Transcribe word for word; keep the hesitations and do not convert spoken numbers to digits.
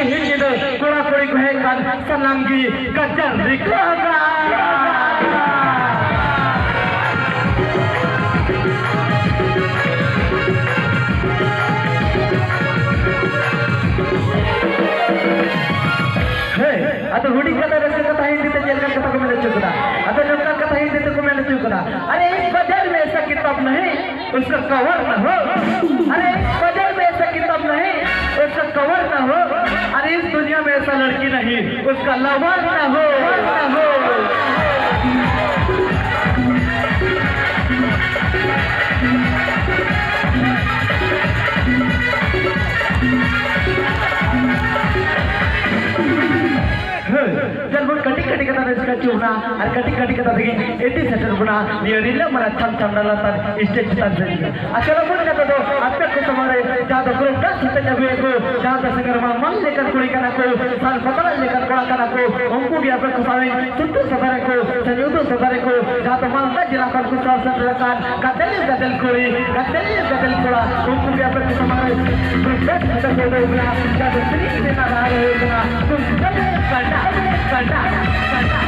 ᱢᱤᱫ ᱧᱤᱫᱟᱹ ᱠᱚᱲᱟ ᱠᱩᱲᱤ ᱠᱚ ᱦᱮᱡ ᱠᱟᱱ ᱥᱟᱱᱟᱢ ᱜᱮ ᱜᱟᱡᱟᱲ ᱨᱤᱠᱟᱹ ᱟᱠᱟᱱ᱾ ᱦᱮᱸ, ᱟᱫᱚ ᱦᱩᱰᱤᱧ ᱠᱟᱛᱷᱟ ᱨᱟᱹᱥᱠᱟᱹ ᱠᱟᱛᱷᱟ ᱦᱤᱱᱫᱤ ᱛᱮ ᱪᱮᱫ ᱞᱮᱠᱟᱱ ᱠᱟᱛᱷᱟ ᱠᱚ ᱢᱮᱱ ᱦᱚᱪᱚ ᱠᱟᱫᱟ? ᱟᱫᱚ ᱱᱚᱝᱠᱟᱱ ᱠᱟᱛᱷᱟ ᱦᱤᱱᱫᱤ ᱛᱮᱠᱚ ᱢᱮᱱ ᱦᱚᱪᱚ ᱠᱟᱫᱟ, ᱟᱨᱮ ᱤᱥ ᱵᱟᱡᱟᱨ ᱢᱮ ᱮᱥᱟ ᱠᱤᱛᱟᱵ ᱱᱟᱦᱤ, ᱩᱥᱠᱟ ᱠᱟᱣᱟᱨ ᱱᱟ ᱦᱳ᱾ ᱟᱨᱮ ᱤᱥ ᱵᱟᱡᱟᱨ ᱢᱮ ᱮᱥᱟ ᱠᱤᱛᱟᱵ ᱱᱟᱦᱤ, ᱩᱥᱠᱟ ᱠᱟᱣᱟᱨ ᱱᱟ ᱦᱳ᱾ ᱟᱨᱮ ᱤᱥ ᱫᱩᱱᱤᱭᱟ ᱢᱮ ᱮᱥᱟ ᱞᱟᱲᱠᱤ ᱱᱟᱦᱤ, ᱩᱥᱠᱟ ᱞᱟᱣᱟᱨ ᱱᱟ ᱦᱳ, ᱞᱟᱣᱟᱨ ᱱᱟ ᱦᱳ᱾ ᱦᱳᱭ, ᱡᱮᱢᱚᱱ ᱠᱟᱹᱴᱤᱡ ᱠᱟᱹᱴᱤᱡ ᱠᱟᱛᱷᱟ ᱨᱟᱹᱥᱠᱟᱹ ᱦᱚᱪᱚ ᱵᱚᱱᱟ ᱟᱨ ᱠᱟᱹᱴᱤᱡ ᱠᱟᱹᱴᱤᱡ ᱠᱟᱛᱷᱟ ᱛᱮᱜᱮ ᱤᱫᱤ ᱥᱮᱴᱮᱨ ᱵᱚᱱᱟ ᱱᱤᱭᱟᱹ ᱨᱤᱞᱟᱹ ᱢᱟᱨᱟ ᱪᱷᱟᱢ ᱪᱷᱟᱢᱰᱟ ᱞᱟᱛᱟᱨ stage ᱪᱮᱛᱟᱱ ᱨᱮ᱾ ᱟᱨ ᱪᱚᱞᱚ ᱵᱚᱱ ᱠᱟᱛᱷᱟ ᱫᱚ ᱟᱯᱮ ᱠᱚ ᱥᱟᱢᱟᱝ ᱨᱮ ᱡᱟᱦᱟᱸ ᱫᱚ group dance ᱟᱛᱮ ᱟᱹᱜᱩᱭᱟᱠᱚ, ᱡᱟᱦᱟᱸ ᱫᱚ ᱥᱤᱝᱜᱟᱨ ᱢᱟᱢᱟᱝ ᱞᱮᱠᱟᱱ ᱠᱩᱲᱤ ᱠᱟᱱᱟ ᱠᱚ, ᱥᱟᱞ ᱯᱟᱛᱲᱟ ᱞᱮᱠᱟᱱ ᱠᱚᱲᱟ ᱠᱟᱱᱟ ᱠᱚ, ᱩᱱᱠᱩ ᱜᱮ ᱟᱯᱮ ᱠᱚ ᱥᱟᱢᱟᱝ ᱥᱩᱛᱩᱜ ᱥᱚᱫᱚᱨ ᱟᱠᱚ, ᱥᱮ ᱩᱫᱩᱜ ᱥᱚᱫᱚᱨ ᱟᱠᱚ, ᱡᱟᱦᱟᱸ ᱫᱚ ᱢᱟᱞᱫᱟ ᱡᱮᱞᱟ ᱠᱷᱚᱱ ᱠᱚ ᱥᱚᱦᱚᱨ ᱥᱮᱴᱮᱨ ᱟᱠᱟᱱ ᱜᱟᱫᱮᱞ ᱜᱟᱫᱮᱞ ᱠᱩᱲᱤ, ᱜᱟᱫᱮᱞ ᱜᱟᱫᱮᱞ ᱠᱚᱲᱟ, ᱩᱱᱠᱩ ᱜᱮ ᱟᱯᱮ ᱠᱚ ᱥᱟᱢᱟᱝ ᱨᱮ ᱵᱮᱥ ᱠᱟᱛᱮ ᱠᱚ ᱩᱫᱩᱜ ᱠᱟᱱᱟ, ᱡᱟᱦᱟᱸ ᱫᱚ ᱥᱮᱨᱮᱧ ᱨᱮᱱᱟᱜ ᱨᱟᱦᱟ ᱨᱮ ᱦᱩᱭᱩᱜ ᱠᱟᱱᱟ, ᱛᱩᱢ ᱪᱟᱞᱮ ᱠᱟᱰᱟ, ᱠᱟᱰᱟ, ᱠᱟᱰᱟ᱾